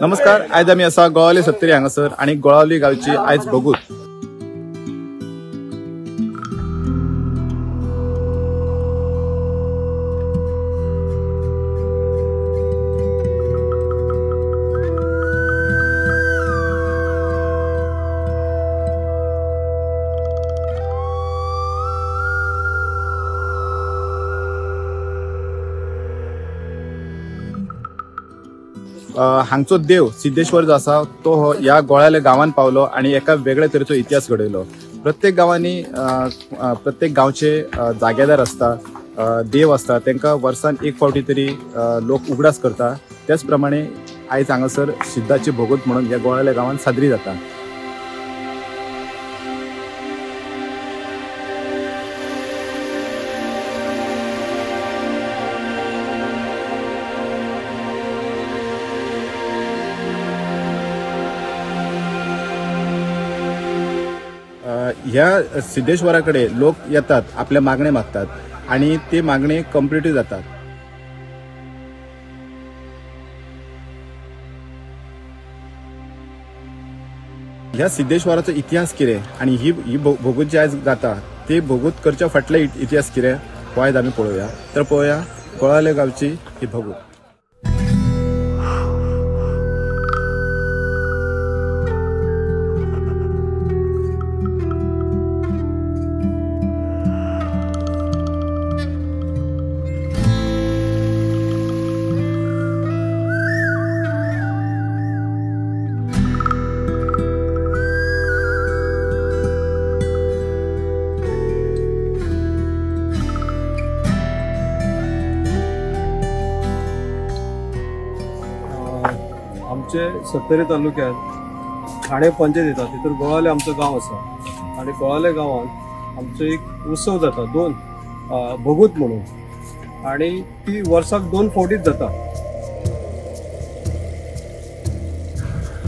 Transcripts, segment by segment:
नमस्कार, आयज आमी आसा गोळावली सत्तरी हांगासर आनी गोळावली गांवची आयज भोगूत। हांगचो देव सिद्धेश्वर जो आसा तो ह्या गोळावले गांवान पावलो आनी एका वेगळे तरेचो इतिहास घडयलो। प्रत्येक गांवांनी प्रत्येक गांवचे जागेदार आसता, देव आसता, तांकां वर्सान एक फावटी तरी लोक उगडास करता। त्याच प्रमाणे आयज हांगासर सिद्धाची भोगूत म्हणून ह्या गोळावले गांवान साजरी जाता। ह्या सिद्धेश्वरा कडे लोक येतात, आपले मागणे मागतात आणि ते मागणे कंप्लीट जातात। ह्या सिद्धेश्वराचो इतिहास कितें आणि ही भोगूत जी आयज जाता ते भोगूत करच्या फाटले इतिहास कितें हो आयज आमी पळोवया। तर पळोवया गोळावले गांवची ही भोगूत। आमचे सत्तरी तालुक्यात ठाणे पंचायत येता तितून गोळावले आमचो गांव आसा आनी गोळावले गांवांत आमचो एक उत्सव जाता दोन भोगूत म्हणून आनी ती वर्साक दोन फावटीच जाता।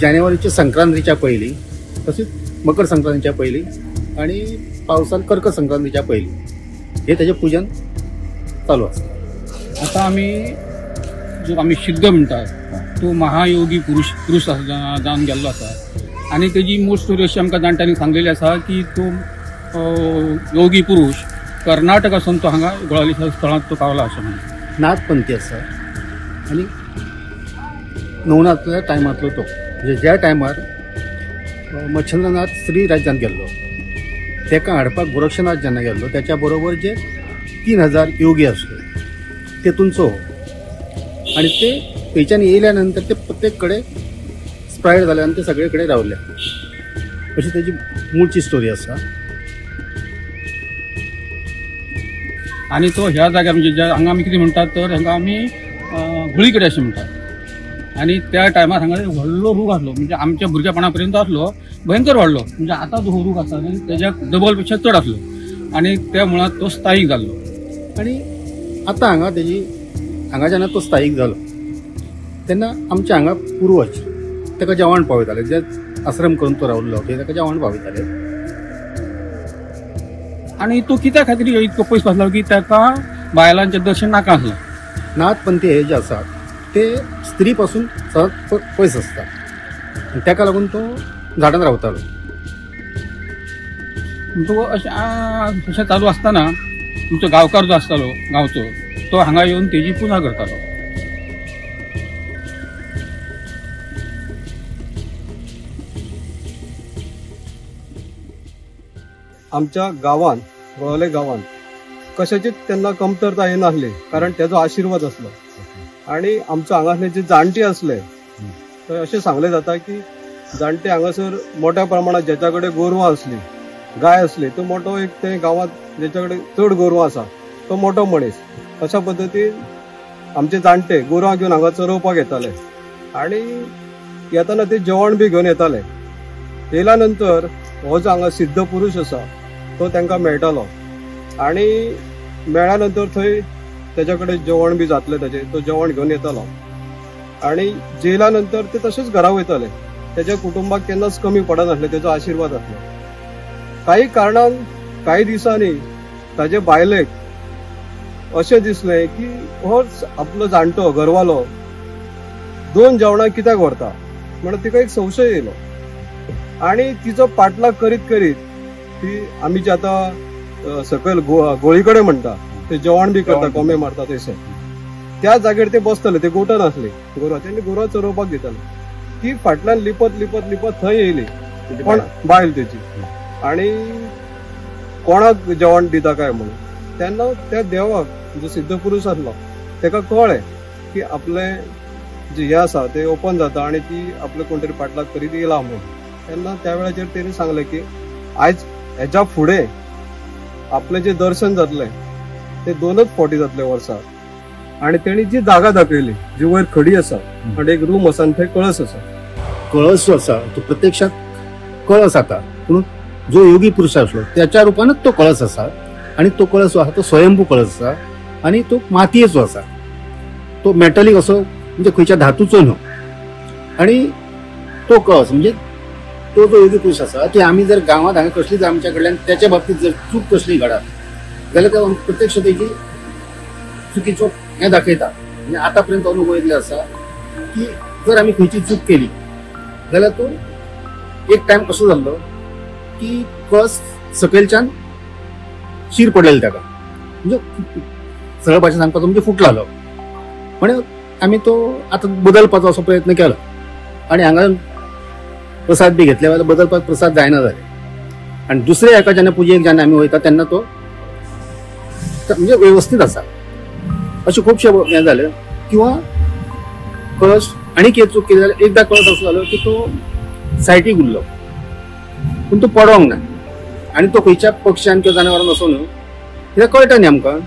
जानेवारीच्या संक्रांतीच्या पयलीं तशीच मकर संक्रांतीच्या पयलीं आनी पावसान कर्क संक्रांतीच्या पयलीं हे तेजें पुजन चालू आसता। आतां आमी जो आमी सिद्ध म्हणटात तो महायोगी पुरुष पुरुष जावन गेल्लो आसा आनी तेजी मूळ स्टोरी अशी आमकां जाणट्यांनी सांगलेली आसा की तो योगी पुरुष कर्नाटकासून तो हांगा गोळावली स्थळांत तो पावला अशें म्हणून। नाथपंथी आसा आनी नवनाथल्या टायमांतलो तो, म्हणजे ज्या टायमार मच्छिंद्रनाथ श्री राज्यांत गेल्लो तेका हाडपाक गोरक्षनाथ जेन्ना गेल्लो त्याच्या बरोबर जे 3000 योगी आसले तेतूनचो आनी ते थंयच्यान येयल्या नंतर ते प्रत्येक कडेन स्प्रायड जाले आनी ते सगळे कडेन रावले अशी तेजी मूळची स्टोरी आसा। आनी तो ह्या जाग्यार म्हणजे ज्या हांगा आमी कितें म्हणटात तर हांगा आमी घोळी कडेन अशें म्हणटात आनी त्या टायमार हांगा व्हडलो रूख आसलो, म्हणजे आमच्या भुरगेपणा पर्यंत आसलो, भयंकर व्हडलो, म्हणजे आतां जो रूख आसा न्ही तेज्या डबल पेक्षा चड आसलो आनी त्या मुळांत तो स्थायीक जाल्लो। आनी आतां हांगा तेजी हांगा जेन्ना तो स्थायीक जालो तेन्ना आमच्या हांगा पुर्वज ताका जेवण पावयताले, जे आश्रम करून तो रावल्लो ते ताका जेवण पावयताले। आनी तो कित्या खातीर इतको पयस आसलो की ताका बायलांचें दर्शन नाका आसलें। नाथपंथी हे जे आसात ते स्त्री पासून सदांच पयस आसता आनी ताका लागून तो झाडान रावतालो। तो अशें अशें चालू आसतना तुमचो गांवकार जो आसतालो गांवचो तो हांगा येवन तेजी पुजा करतालो। आमच्या गांवान गोळावले गांवान कशाचीच तेन्ना कमतरता येनासली कारण तेजो आशिर्वाद आसलो आनी आमचो हांगासले जे जाणटे आसले तर अशें सांगलें जाता की जाणटे हांगासर मोठ्या प्रमाणात जेच्या कडेन गोरवां आसली गाय आसली तो मोठो एक ते गांवांत जेच्या कडेन चड गोरवां आसा तो मोठो मनीस अशा पद्दतीन आमचे जाणटे गोरवां घेवन हांगा चरोवपाक येताले आनी येताना ते जेवण बी घेवन येताले। येयल्या नंतर हो जो हांगा सिद्ध पुरुष आसा तो तांकां मेळटालो आनी मेळ्ळ्या नंतर थंय तेज्या कडेन जेवण बी जातलें ताजें तो जेवण घेवन येतालो आनी जेयल्या नंतर ते तशेंच घरा वयताले। तेज्या कुटुंबाक केन्नाच कमी पडनासलें, तेजो आशिर्वाद आसलो। काही कारणान काही दिसांनी ताजे बायलेक अशें दिसलें की होच आपलो जाणटो घरवालो दोन जेवणां कित्याक व्हरता म्हणून तिका एक संशय येयलो आनी तिचो पाटलाग करीत करीत ती आमी जे आतां सकयल गोळी कडेन म्हणटा ते जेवण बी करता, कोंबे मारता थंयसर त्या जाग्यार ते बसतले, ते गोठण आसले गोरवां, तेणी गोरवां चरोवपाक दिताले. ती फाटल्यान लिपत लिपत लिपत थंय येयली पण बायल तेची आनी कोणाक जेवण दिता काय म्हणून. तेन्ना त्या देवाक जो सिद्ध पुरूश आसलो तेका कळ्ळें की आपलें जे हें आसा तें ओपन जाता आनी ती आपले कोण तरी पाटलाग करीत येयला म्हणून. तेन्ना त्या वेळाचेर तेणी सांगलें की आयज हेच्या फुडें आपलें जें दर्शन जातलें ते दोनच फावटी जातले वर्साक. आनी तेणी जी जागा दाखयली जी वयर खडी आसा आनी एक रूम आसा आनी थंय कळस आसा. कळस जो आसा तो प्रत्यक्षात कळस आता, पूण जो योगी पुरुष आसलो त्याच्या रुपानच तो कळस आसा आनी तो कळस जो आसा तो स्वयंभू कळस आसा आनी तो मातयेचो आसा, तो मेटलीक असो म्हणजे खंयच्या धातूचो न्हू. आनी तो कळस म्हणजे तो जो योगी पुरुष आसा की आमी जर गांवांत हांगा कसलीच आमच्या कडल्यान त्याच्या बाबतीत जर चूक कसली घडत जाल्यार ते प्रत्यक्ष तेजी चुकीचो हें दाखयता. म्हणजे आतां पर्यंत अनुभव येयल्लो आसा की जर आमी खंयची चूक केली जाल्यार तो एक टायम कसो जाल्लो की कळस सकयलच्यान शीर पडलेलो ताका, म्हणजे सरळ भाशेन सांगपाचो म्हणजे फुटलालो. पण आमी तो आतां बदलपाचो असो प्रयत्न केलो आनी हांगा प्रसाद बी घेतले जाल्यार बदलपाक प्रसाद जायना जाले. आनी दुसऱ्या एका जेन्ना पुजेक जेन्ना आमी वयता तेन्ना तो म्हणजे वेवस्थीत आसा. अशें खुबशे हें जालें. किंवा कळस आनी एक चूक केली जाल्यार एकदां कळस असो जालो की तो सायटीक उरलो पूण तो पडोंक ना आनी तो खंयच्या पक्षान किंवा जनावरान असो न्हू कित्याक कळटा न्ही आमकां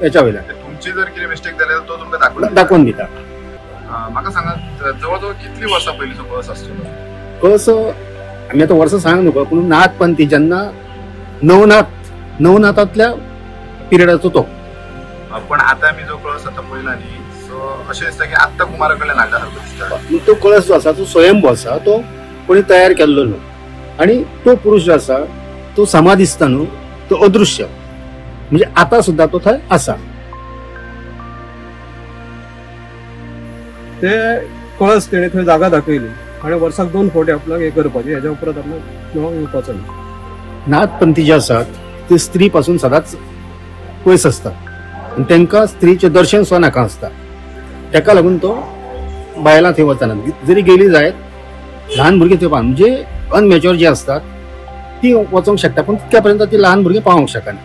हेच्या वयल्यान. तुमची जर कितें मिस्टेक जाल्यार तो तुमकां दाखोवन दिता. म्हाका सांगात जवळ जवळ कितली वर्सां पयलींचो कळस आसतलो? कळस आमी आतां वर्सां सांग न्हू, पूण नाथपंथी जेन्ना नवनाथांतल्या पिरियडाचो तो. पण आतां आमी जो कळस आतां पळयला न्ही, सो अशें दिसता की आत्तां कुमारा कडल्यान हाडला सारको दिसता. तो कळस जो आसा तो स्वयंभू आसा, तो कोणी तयार केल्लो न्हू आनी तो पुरुष जो आसा तो समा दिसता न्हू, तो अदृश्य म्हणजे आतां सुद्दां तो थंय आसा. ते कळस तेणे थंय जागा दाखयली आनी वर्साक दोन फावटी आपल्याक हें करपाचें, हेज्या उपरांत आपल्याक मेळोंक येवपाचो ना. नाथपंथी जे आसात ते स्त्री पासून सदांच पयस आसतात आनी तांकां स्त्रीचें दर्शन सुद्दां नाका आसता. ताका लागून तो बायलां थंय वचना, जरी गेली जायत ल्हान भुरगीं थंय पावना, म्हणजे अनमॅच्युअर जे आसतात ती वचोंक शकता पूण तितक्या पर्यंत ती ल्हान भुरगीं पावोंक शकना.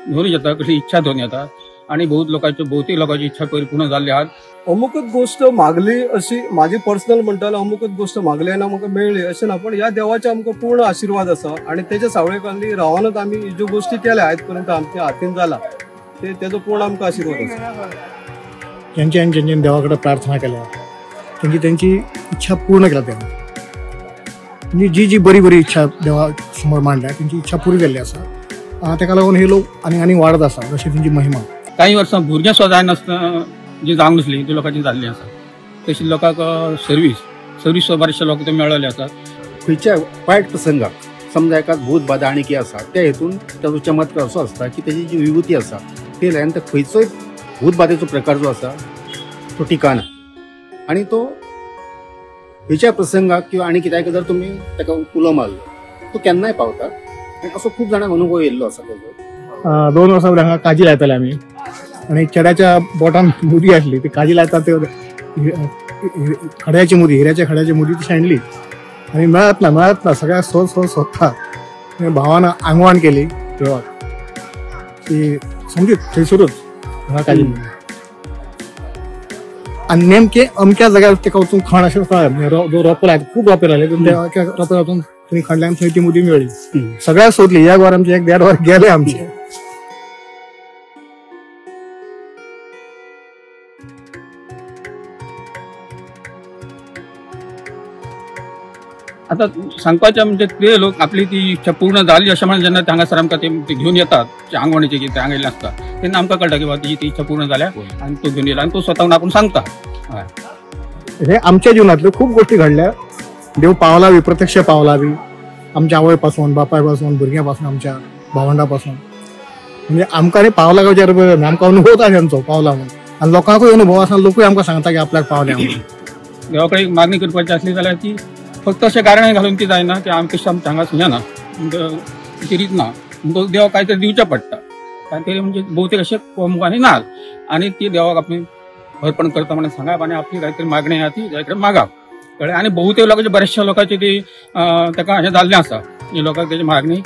घेवन येता कशी इच्छा घेवन येता आनी बहुत लोकांच्यो भौतेक लोकांची इच्छा परिपूर्ण जाल्ली आहात. अमुकच गोष्ट मागली अशी माझी पर्सनल म्हणटालो, अमुकच गोष्ट मागली आनी आमकां मेळ्ळी अशें ना, पण ह्या देवाचे आमकां पूर्ण आशिर्वाद आसा आनी तेच्या सावळे खाली रावनच आमी ज्यो गोष्टी केल्या आयज पर्यंत आमच्या हातीन जाला ते तेजो पूर्ण आमकां आशिर्वाद आसा. ज्यांच्या ज्यांच्या देवा कडेन प्रार्थना केल्या तेंची तेंची इच्छा पूर्ण केल्या तेणी, म्हणजे जी जी बरी बरी इच्छा देवा समोर मांडल्या तेंची इच्छा पुरी जाल्ली आसा. ताका लागून हे लोक आनी आनी वाडत आसा जशी तेंची महिमा. काही वर्सां भुरगीं सुद्दां जायनासतना जी जावंक नासली ती लोकांची जाल्ली आसा. तशी लोकांक सर्वीस सुद्दां बरेचशे लोक ते मेळ्ळेले आसात. खंयच्या वायट प्रसंगाक समजा एका भूत बादा आनी कितें आसा त्या हेतून ताजो चमत्कार असो आसता की तेजी जी विभूती आसा ते लायन तर खंयचोय भूत बादेचो प्रकार जो आसा तो टिकाना आनी तो खंयच्या प्रसंगाक किंवा आनी कित्याक जर तुमी ताका उलो मारलो तो केन्नाय पावता. आनी असो खूब जाणांक अनुभव येयल्लो आसा तेजो. 2 वर्सां पयलीं हांगा काजी लायताले आमी आनी चेड्याच्या बोटान मुदी आसली, ती काजी लायता ते खड्याची मुदी, हिऱ्याच्या खड्याची मुदी ती शेणली आनी मेळत ना सगळ्या सोद सोद सोदता. भावान आंगवण केली देवाक ती समजी थंयसरूच हांगा काजी आनी नेमके अमक्या जाग्यार तेका वचून खण अशें कळ्ळें. जो रोपो लायता खूब रोपे लायले त्या रोप्यार वचून थंय खणल्यान थंय ती मुदी मेळ्ळी. सगळ्या सोदली, एक वर आमचे 1-1.5 वर गेले आमचे. आतां सांगपाचें म्हणजे ते लोक आपली ती इच्छा पूर्ण जाली अशें म्हणून जेन्ना हांगासर आमकां ते घेवन येतात, आंगवणीचे कितें हांगा येयल्ले आसता तेन्ना आमकां कळटा की बाबा तेजी ती इच्छा पूर्ण जाल्या आनी तो घेवन येयला आनी तो स्वताहून आपूण सांगता. हय, हे आमच्या जिवनांतल्यो खूब गोश्टी घडल्या. देव पावला बी, प्रत्यक्ष पावला बी, आमच्या आवय पासून, बापाय पासून, भुरग्यां पासून, आमच्या भावंडा पासून. म्हणजे आमकां न्ही पावला गावच्या बरोबर आमकां अनुभव आसा तेंचो पावला म्हणून, आनी लोकांकूय अनुभव आसा, लोकूय आमकां सांगता की आपल्याक पावले म्हणून. देवा कडेन मागणी करपाची आसली जाल्यार ती फक्त अशें गाराणें घालून ती जायना, की आमकां आमच्या हांगा हें ना ती रीत ना, म्हणटकच देवाक कांय तरी दिवचें पडटा. कांय तरी म्हणजे भोवतेक अशें कोमगांनी ना आनी ती देवाक आपली अर्पण करता म्हणून सांगप आनी आपली कांय तरी मागणी आहा ती देवा कडेन मागप, कळ्ळें. आनी बहुतेक लोकांचे बऱ्याचशा लोकांचे ती ताका हें जाल्लें आसा, लोकांक तेजी मागणी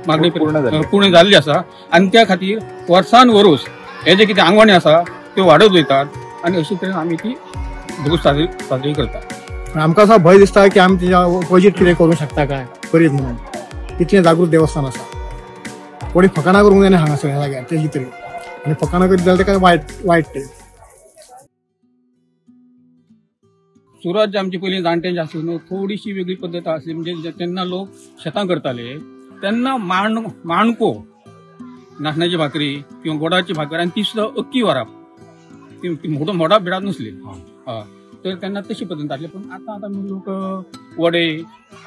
मागणी पूर्ण जाल्ली आसा. आनी त्या खातीर वर्सान वर्स हे जे कितें आंगवणी आसा त्यो वाडत वयतात आनी अशे तरेन आमी ती भोग साजरी करतात. आमकां असो भंय दिसता की आमी तेच्या ऑपोजीट कितें करूंक शकता काय करीत म्हणून, इतलें जागृत देवस्थान आसा. कोणी फकाणां करूंक जायना हांगासर ह्या जाग्यार तेजी तरी, आनी फकाणां करीत जाल्यार तेका वायट वायट तें. सुरवात जी आमची पयलीं जाणट्यांची आसली न्हू, थोडीशी वेगळी पद्दत आसली. म्हणजे तेन्ना लोक शेतां करताले तेन्ना माणको नाशण्याची भाकरी किंवा गोडाची भाकर आनी ती सुद्दां अक्की व्हरप, ती मोडा बिडात नसली. हय, तर तेन्ना तशी पद्दत आसली. पूण आतां आतां लोक वडे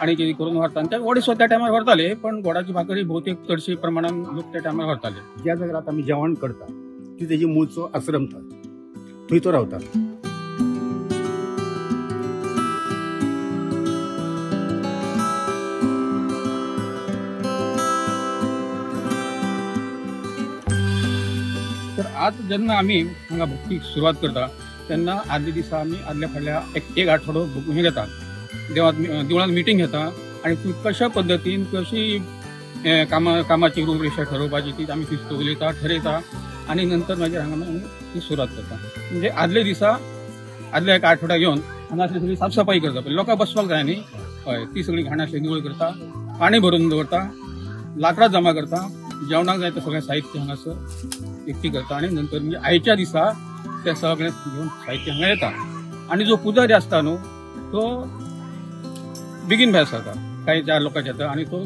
आनी कितें करून व्हरता आनी ते वडे सुद्दां त्या टायमार व्हरताले, पण गोडाची भाकरी भोवतेक चडशे प्रमाणान लोक त्या टायमार व्हरताले. ज्या जाग्यार आतां आमी जेवण करता ती तेजी मूळचो आश्रम थंय तो रावता. तर आज जेन्ना आमी हांगा भक्तीक सुरवात करता तेन्ना आदल्या दिसा आमी आदल्या फाटल्या एक आठवडो हें घेता, देवळांत मिटींग घेता आनी ती कशा पद्दतीन कशी कामाची रूपरेशा ठरोवपाची ती आमी ती उलयता, ठरयता आनी नंतर मागीर हांगा आमी ती सुरवात करता. म्हणजे आदल्या दिसा आदल्या एक आठवडा घेवन हांगा सगळी साफसफाई करता, पयलीं लोकांक बसपाक जाय न्ही. हय, ती सगळी घाण आसली निवळ करता, पाणी भरून दवरता, लाकडां जमा करता, जेवणाक जाय तें सगळें साहित्य हांगासर एकटी करता आनी नंतर म्हणजे आयच्या दिसा ते सगळें घेवन साहित्य हांगा येता. आनी जो पुजारी आसता न्हू तो बेगीन भायर सरता, कांय चार लोकांचे येता आनी तो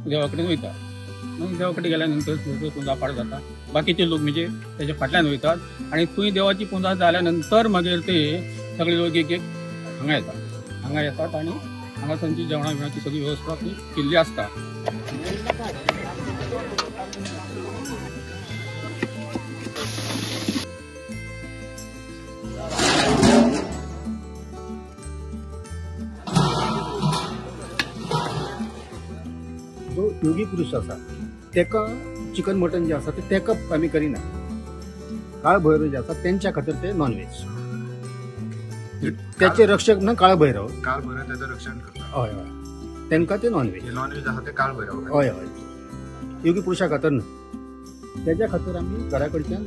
देवा कडेन वयता. मागीर देवा कडेन गेल्या नंतर थंय पुजा पाठ जाता, बाकीचे लोक म्हणजे तेच्या फाटल्यान वयतात आनी थंय देवाची पुजा जाल्या नंतर मागीर ते सगळे लोक एक एक हांगा येतात, हांगा येतात आनी हांगा तांची जेवणा बिवणाची सगळी वेवस्था ती केल्ली आसता. जो योगी पुरुष आसा तेका चिकन मटन जे आसा ते तेका आमी करिना. काळ भैरव जे आसा तेंच्या खातीर ते नॉनव्हेज, त्याचे रक्षक म्हणून काळ भैरव, काळ भैरव त्याचं रक्षण करता. हय हय, तेंका ते नॉनव्हेज, नॉनव्हेज आसा ते काळ भैरव. हय हय, योगी पुरुषा खातीर न्हू, तेच्या खातीर आमी घरा कडच्यान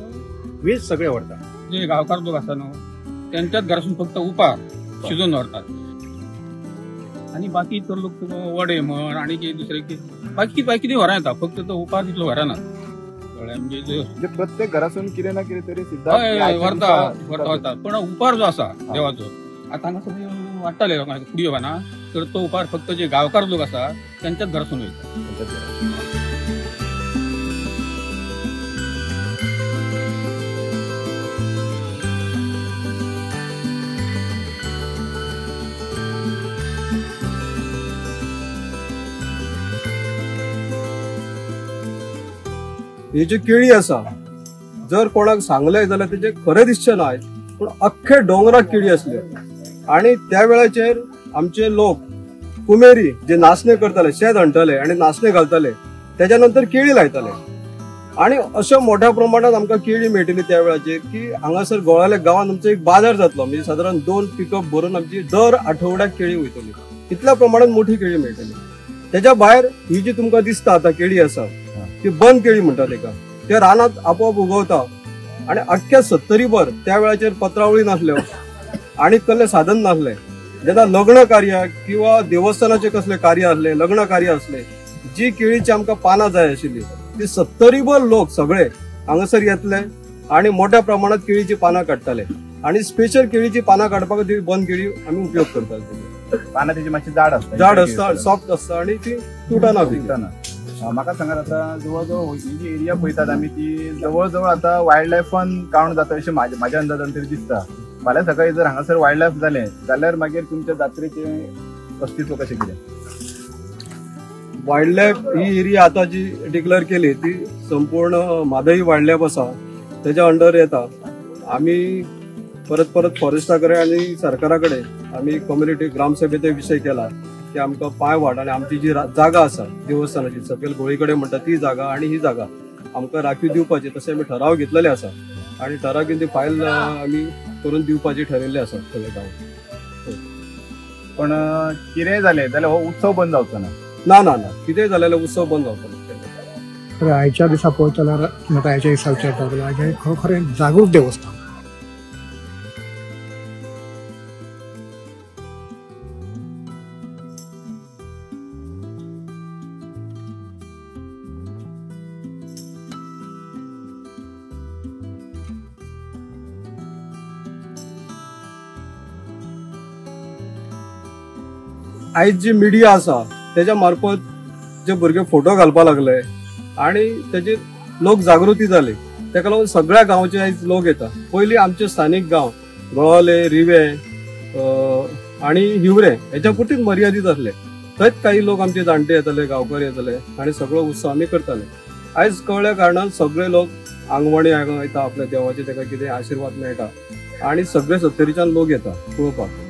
वेज सगळे व्हरता. जे गांवकार लोक आसा न्हू तेंच्याच घरासून फक्त उपार शिजोवन दवरतात आनी बाकी तर लोक वडे म्हण आनी कितें दुसरें कितें बाकी कितें व्हरा येता, फक्त तो उपार तितलो व्हरना. कळ्ळें? म्हणजे प्रत्येक घरासून कितें ना कितें तरी व्हरता व्हरता, पण उपार जो आसा देवाचो आतां हांगा सगळें वाडटाले लोकांक पुडयो घालना, तर तो उपार फक्त जे गांवकार लोक आसा तेंच्याच घरासून वयता. ही जी केळी आसा जर कोणाक सांगलें जाल्यार तेजें खरें दिसचें ना, पूण अख्खे दोंगराक केळी आसल्यो आनी त्या वेळाचेर आमचे लोक कुमेरी जे नाचणे करताले, शेत हणटाले आनी नाचणे घालताले, तेच्या नंतर केळी लायताले आनी अशें मोठ्या प्रमाणात आमकां केळी मेळटली त्या वेळाचेर की हांगासर गोळाले गांवांत आमचो एक बाजार जातलो, म्हणजे सादारण 2 पिकअप भरून आमची दर आठवड्याक केळी वयतली, इतल्या प्रमाणात मोठी केळी मेळटली. तेच्या भायर ही जी तुमकां दिसता आतां केळी आसा ती बंद केळी म्हणटा तेका, त्या रानांत आपोआप उगवता आनी अख्ख्या सत्तरीभर त्या वेळाचेर पत्रावळी नासल्यो आनी कसलें साधन नासलें. जेन्ना लग्न कार्य किंवा देवस्थानाचे कसले कार्य आसले, लग्न कार्य आसले, जी केळीची आमकां पानां जाय आशिल्ली ती सत्तरीभर लोक सगळे हांगासर येतले आनी मोठ्या प्रमाणात केळीची पानां काडटाले आनी स्पेशल केळीची पानां काडपाक ती बंद केळी आमी उपयोग करताले. पानां तेजी मातशी जाड आसता, जाड आसता, सॉफ्ट आसता आनी ती तुटना बी. तुटना. म्हाका सांगात आतां जवळ जवळ ही जी एरिया पळयतात आमी ती जवळ जवळ आतां वायल्ड लायफान काउंट जाता अशें म्हाज्या अंदाजान तरी दिसता. फाल्यां सकाळी जर हांगासर वायल्ड लायफ जालें जाल्यार मागीर तुमच्या जात्रेचें अस्तित्व कशें कितें? वायल्ड लायफ ही एरिया आतां जी डिक्लेअर केली ती संपूर्ण म्हादई वायल्ड लायफ आसा तेज्या अंडर येता. आमी परत परत फॉरेस्टा कडेन आनी सरकारा कडेन आमी कम्युनिटी ग्रामसभेचे विशय केला की आमकां पांय वाट आनी आमची जी जागा आसा देवस्थानाची सकयल गोळी कडेन म्हणटा ती जागा आनी ही जागा आमकां राखीव दिवपाची, तशें आमी ठराव घेतलेले आसा आनी ठराव घेवन ती फायल आमी करून दिवपाची ठरयल्ली आसा सगळे गांवांत. पण कितेंय जालें जाल्यार हो उत्सव बंद जावचो ना? ना ना ना, कितेंय जालें जाल्यार उत्सव बंद जावचो ना. तर आयच्या दिसा पळयत जाल्यार आतां आयच्या दिसा विचारता जाल्यार आयचें खरोखर जागृत देवस्थान. आयज जी मिडिया आसा तेज्या मार्फत जे भुरगे फोटो घालपाक लागले आनी तेजी लोक जागृती जाली, तेका लागून सगळ्या गांवचे आयज लोक येता. पयलीं आमचे स्थानीक गांव गोळोले, रिवे आनी हिवरे हेच्या पुरतीच मर्यादीत आसले. थंयच काही लोक आमचे जाणटे येताले, गांवकार येताले आनी सगळो उत्सव आमी करताले. आयज कळ्ळ्या कारणान सगळे लोक आंगवणी हांगा वयता, आपल्या देवाचे तेका कितें आशिर्वाद मेळटा आनी सगळे सत्तरीच्यान लोक येता पळोवपाक.